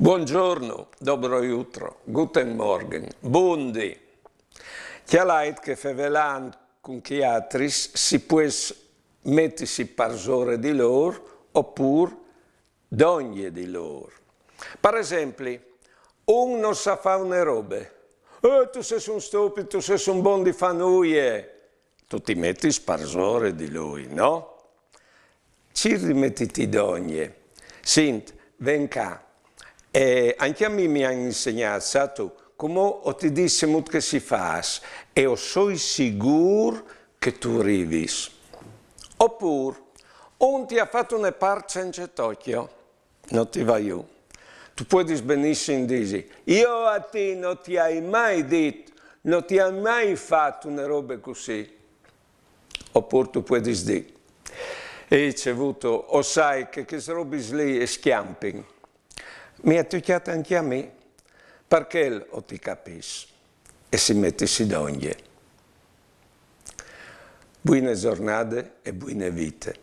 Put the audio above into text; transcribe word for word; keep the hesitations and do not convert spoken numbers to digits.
Buongiorno, dobro jutro, guten Morgen, bundì. Cjalait che fevelant cun chei altris si pues metisi parsore di lôr opûr dongje di lôr. Par esempli, un no sa fâ une robe. Eh, tu sês un stupit, tu sês un bon di fâ nuie. Tu ti metis parsore di lui, no? Circ di metiti dongje. Sint, ven ca. E ancje a mi mi àn insegnât, sâstu, cumò o ti dîs cemût che si fâs e o soi sigûr che tu rivis. Opûr, un ti à fat une part cence tocjo, no ti va jù. Tu puedis benissim dî: jo a ti no ti ai mai dit, no ti ai mai fat une robe cussì. Opûr tu puedis dî: e ce vuto, o sai che chês robis li a scjampin. Mi à tocjât ancje a mi, par chel o ti capìs. E si metisi dongje. Buine zornade e buine vite.